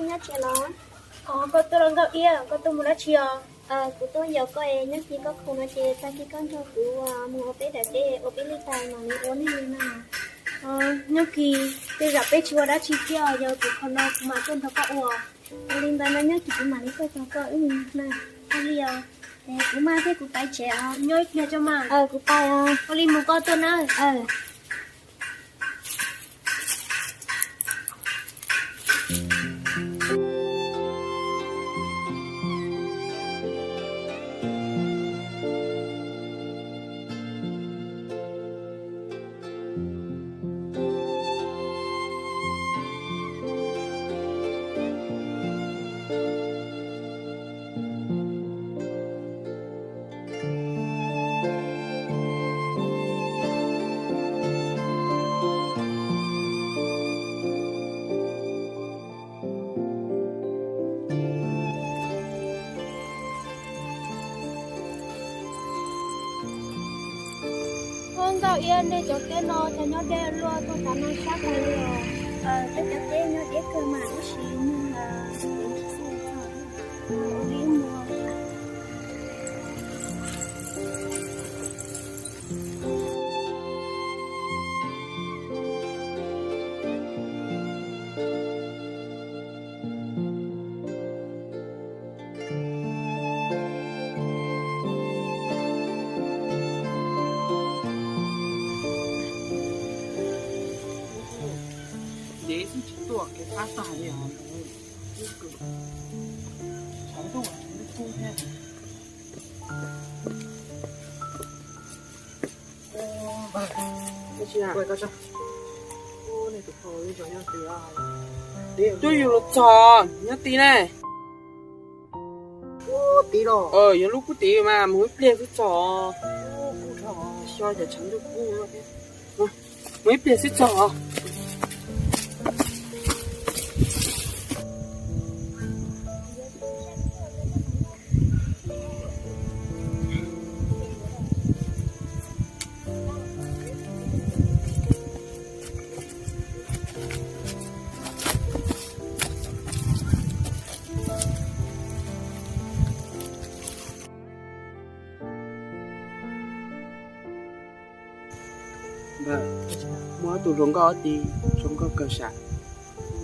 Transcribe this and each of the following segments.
Nyob tsev los? Os, koj tuaj los Nkauj Iab, koj tuaj mus dab tsi os? Kuv tuaj yaum koj es nyob kis koj khoom no ces tag kis koj nrog kuv mus ua peb daim teb ua peb li tais mam li ua nej li no. Nyob kis tej zaum peb tsis ua dab tsi thiab, yog kuv khoom no kuv mam tuaj nrog koj ua. Ua li ntawd no nyob kis kuv mam li tuaj tos koj wb mus na. Ua li os. Kuv maj thiab kuv pais tsev os, nyob ib pliag tso mas. Kuv pais os. Ua li mus koj tuaj na. Ua Nkauj Iab, nej cov teb no cov nyob deb luaj tuaj tav no sab kawg li os. Peb cov teb nyob deb kawg mas tab sis nag los kev tsis xij txog. Ua li mus. Deb xwb tsis tuaj kev qab tag li os. Tshav ntuj tshav ntuj kub thiab. Twb yus los txog nyob tid ne. Yog lub kub tid mas mus ib pliag xwb txog. Xyov cas tshav ntuj kub no thiab. Mus ib pliag xwb txog. Muaj ob tug hluas nkauj ob tug hluas nkauj kawg sam,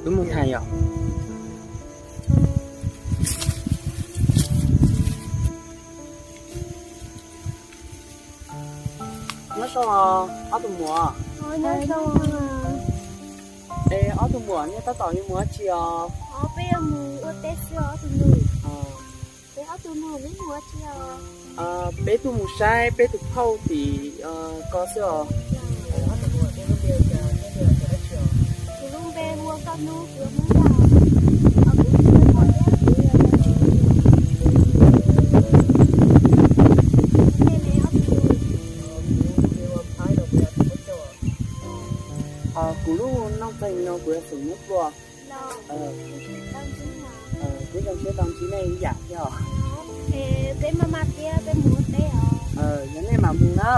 wb mus tham yom. Nyob zoo ob tug muam. Es ob tug muam nej tab tom yuav mus dab tsi os? Peb yuav mus ua teb xwb os ob tug nus. Peb ob tug nus neb mus dab tsi os? Peb tuaj mus saib peb tus phauj tim ko xwb os. Kuv lub npe hu ua Nkauj Hnub, kuv yog Hmoob Vaj. Kuv tsis yog poj thiab kuv yog nej ne ob tug nus. Kuv lub npe Nooj Txeeg no kuv yog xeem Hmoob Pluag. Peb zoo siab tau ntsib nej ib yam thiab os. Peb maj maj thiab peb mus ua teb os. Yog nej mam mus na.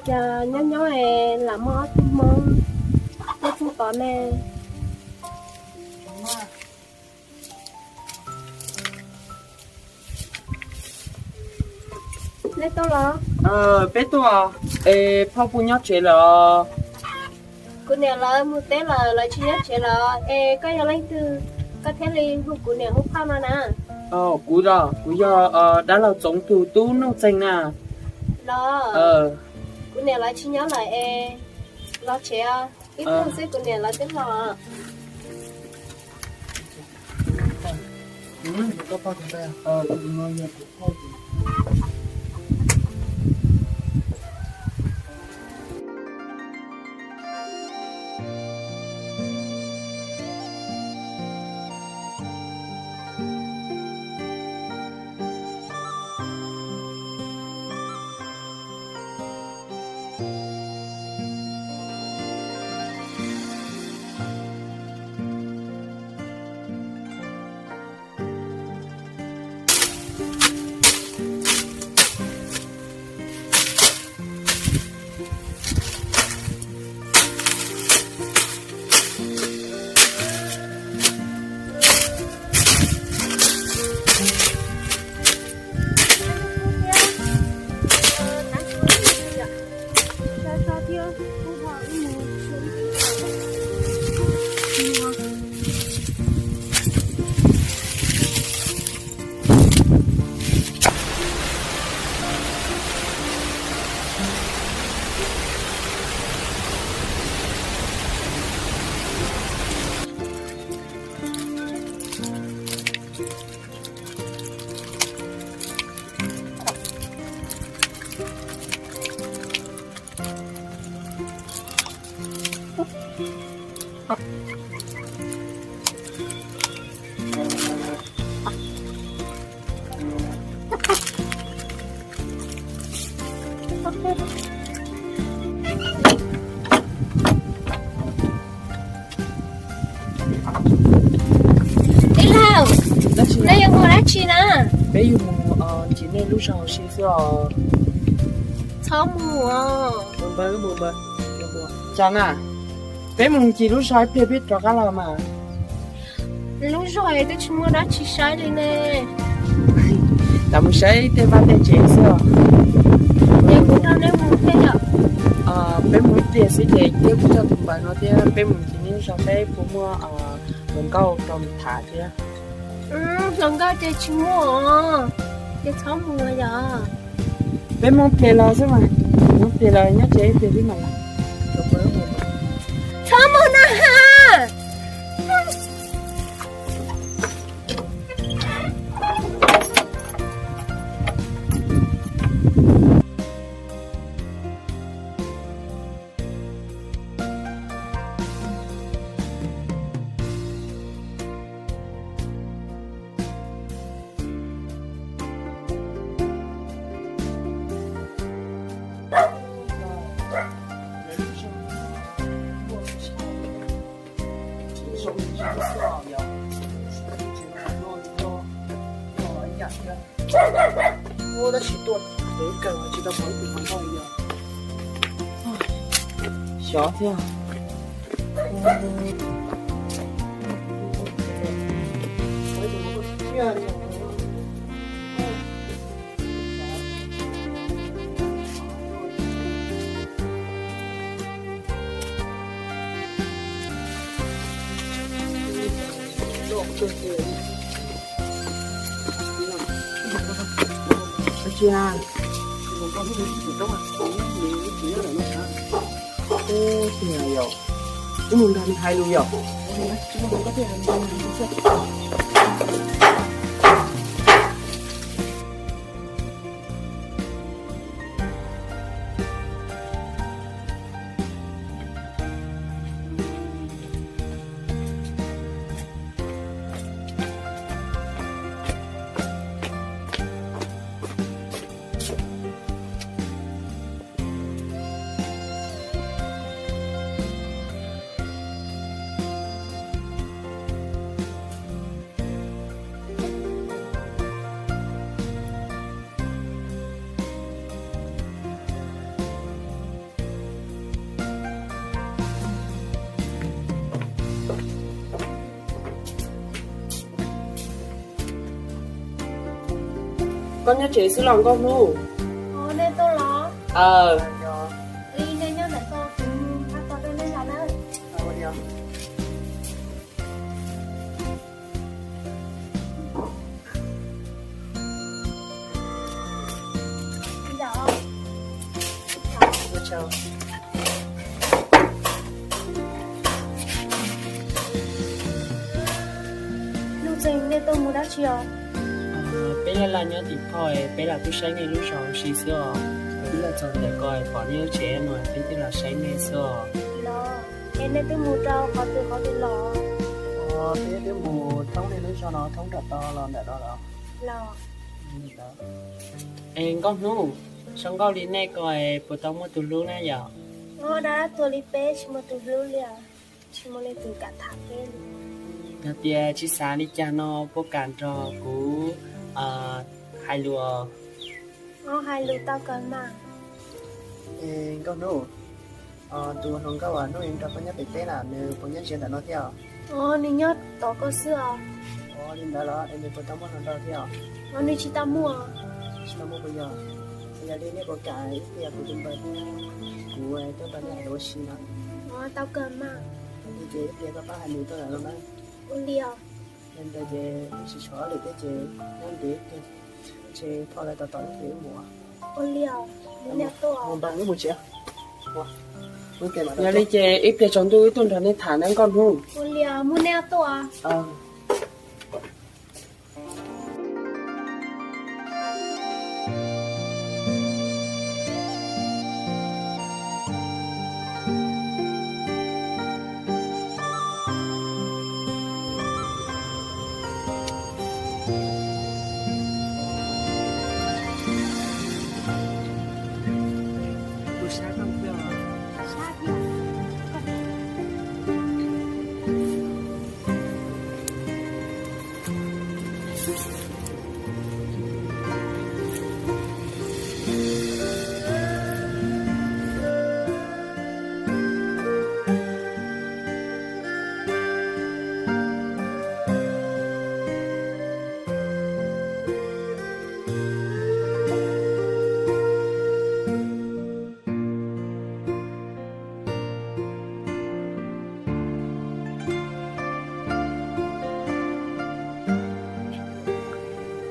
Cas nyob nyob lam muaj ob tug Hmoob tuaj txog tod ne. Nej tuaj los? Peb tuaj. Es phauj puas nyob tsev lawm? Kuv Niam lawv mus teb lawm, lawv tsis nyob tsev lawm, es koj yog leej twg, koj thiaj li hu kuv niam hu phauj no na? Kuv, kuv yog dab laug Txoov tus tub Nuj Txeeg na. Los, kuv niam lawv tsis nyob lawm es los tsev, ib pliag xwb kuv niam lawv twb los. Tij laug, nej yuav mus dab tsi na? Peb yuav mus ncig nej lub zos si xwb os. Txhob mus os. Cas na, peb mus ncig lub zos ib pliag peb rov qab los mas. Lub zos twb tsis muaj dab tsi saib li ne. Lam mus saib tej vaj tej tsev xwb os. Ces kuv nrog neb mus thiab yom? Peb mus ib pliag xwb ces thiab kuv coj tus npawg no thiab peb mus ncig neb zos saib puas muaj hluas nkauj rau mus tham thiab. Hluas nkauj ces tsis muaj os, ces txhob mus yom. Peb mus pliag los xwb mas, mus pliag los nyob tsev ib pliag xwb mas. Txhob mus na. Tab sis tuaj ntev kawg tsis tau pom ib tug hluas nkauj li os. Xyov thiab. Ua, tus no yog, wb mus nrog nws hais lus yom. Koj nyob tsev xwb los Nkauj Hlub? Nej tuaj los? Li nej nyob ntawm ko, kuv mus nqa tos rau nej los na. Nuj Txeeg, nej tuaj mus dab tsi os? Peb laj laj nyob tim phauj, peb lam tuaj saib nej lub zos huv si xwb os. Peb laj txog ntawm ko pom nej lub tsev no peb thiaj los saib nej xwb os. Los, es nej twb mus rau qhov twg qhov twg los? Peb twb mus thoob nej lub zos no thoob nram tod los ntawm no los. Es Nkauj Hnub, zoo nkauj li nej ko puas tau muaj tus hlub na yom? Dab tuag li peb tsis muaj tus hlub li os, tsis muaj leej twg kam tham peb li. Yog tias tsis xav li cas no puas kam nrog kuv hais lus? Hais lus tau kawg mas. Nkauj Hnub, tus hluas nkauj uas hnub i nrog koj nyob pem teb na nws puas nyob ze ntawm no thiab? Nws nyob tom koj xwb os. Li ntawd los es nws puas tau muaj hluas nraug thiab? Nws tsis tau muaj. Tsis tau muaj puas yog? Yog li nej puas kam ib pliag kuv tus npawg thiab kuv tuaj nrog nej hais lus ua si no? Tau kawg mas. Ces ib pliag koj pab hais nws tuaj lawm no na. Ua li os. Yog li ntawd ces wb tsis tshuav lwm thiab ces nyob ntev kiag, ntshe phauj lawv tos tos wb ces wb mus. Ua li os, mus noj tuaj. Mus npaj wb mus tsev. Yog li ces ib pliag tsaus ntuj wb tuaj nrog nej tham na Nkauj Hnub. Ua li os, mus noj tuaj.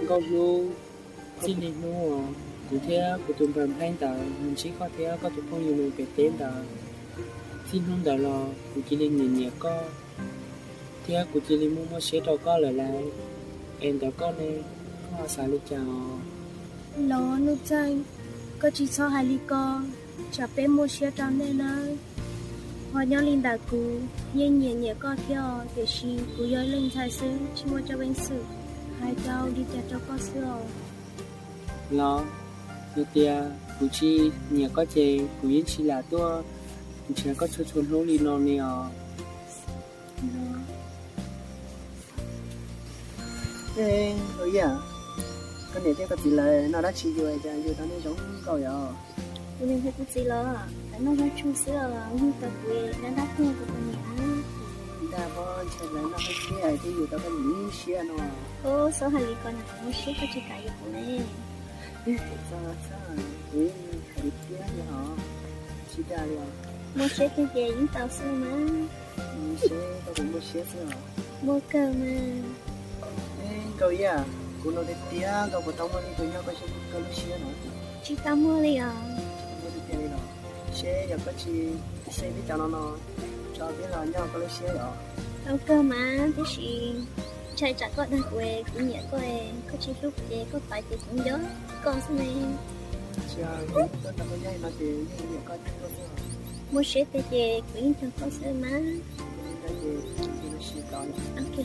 Nkauj Hnub, txij li hnub uas kuv thiab kuv tus npawg Nplhaib ntawd mus ntsib koj thiab koj tus phooj ywg mus pem teb ntawd, txij hnub ntawd los kuv cia li nyiam nyiam koj thiab kuv cia li muaj muaj siab rau koj lawm lauj. Es ntawm koj ne, koj ho xav li cas os? Los Nuj Txeeg, koj tsis txhob hais li ko, tsam peb muaj siab rau nej nawb. Ho nyob li ntawm kuv yeej nyiam nyiam koj thiab os, tiam sis kuv yog ib leej ntxhais xwb tsis muaj cov peev xwm hais tau li cas rau koj xwb os. Los, yog tias kuv tsis nyiam koj ces kuv yeej tsis lam tuaj nrhiav koj txhua txhua hnub li no li os. Ej, Nkauj Ib, koj niam thiab koj txiv lawv noj dab tsi yus cas yus tau nej zoo nkauj yom? Kuv niam thiab kuv txiv lawv noj zaub tsuag xwb os, yeej tau kuv dab dab tuag rau kuv niam. Dag pob ntsha lawv noj khaub siab thiab yus tau koj niam ib siab no. Ub, txhob hais li ko na, muaj siab koj tsis kam yuav kuv ne. Txhob, txhob, kuv hais li tiag li hos, tsis dag li os. Muaj siab tiag ces yeej tau xwb mas. Muaj siab koj puas muaj siab xwb os? Muaj kawg mas. Ej, Nkauj Ib, kuv nug tiag tiag, koj puas tau muaj leej twg nyob koj lub siab no? Tsis tau muaj li os. Tsis tau muaj tiag tiag li los? Seb yog koj tsis xeeb peb cov no no, tso peb los nyob koj lub siab os. Tau kawg mas, tiam sis ntshai tsam koj dag kuv, kuv nyiam koj, koj tsis hlub kuv ces koj pais ces kuv nco koj xwb ne. Tsis, kuv tuaj nrog koj nyob li no ces yeej nyiam koj tiag tiag xwb. Muaj siab tiag ces kuv yeej nrog koj xwb mas. Yog li ntawd ces cia li sib tau. Ok.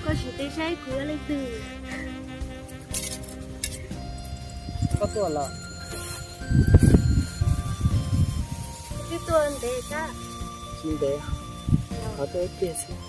Koj sim teb saib kuv yog leej twg. Koj tuaj los? Twb tuaj ntev kab. Tsis ntev, qhov tuaj ib pliag xwb.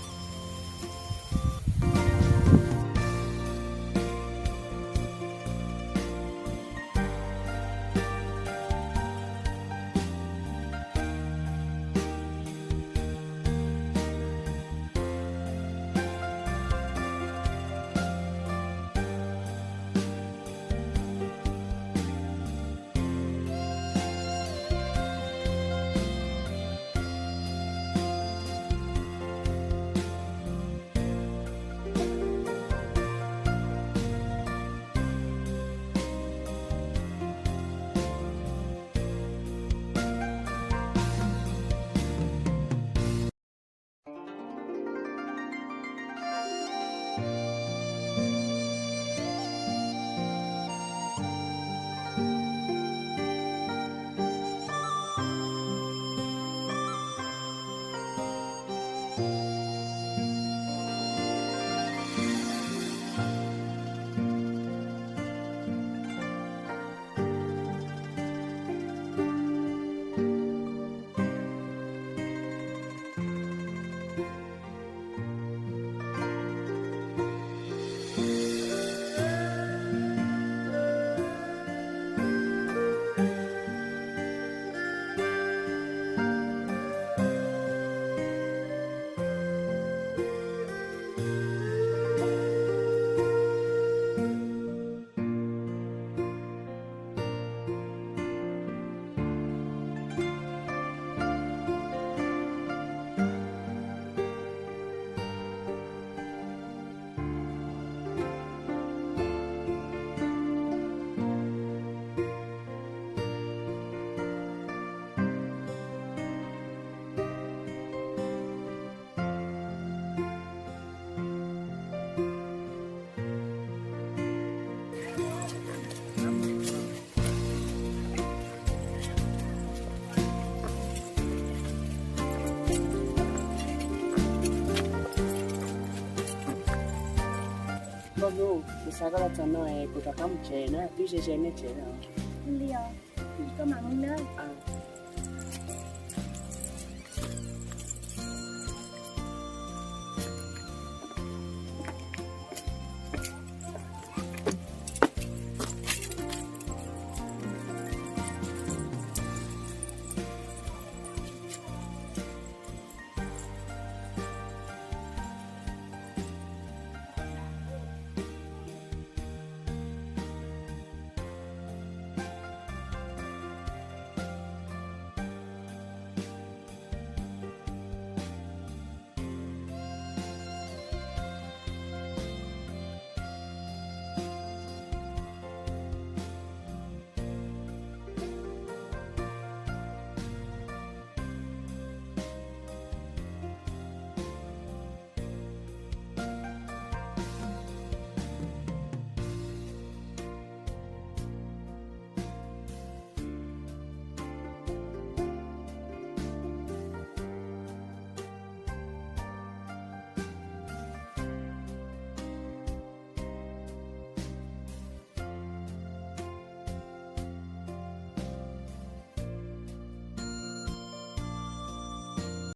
Nuj, kuv xa koj los txog no es kuv rov qab mus tsev na, twb ze ze nej tsev lawm. Li os, koj mam mus nawb.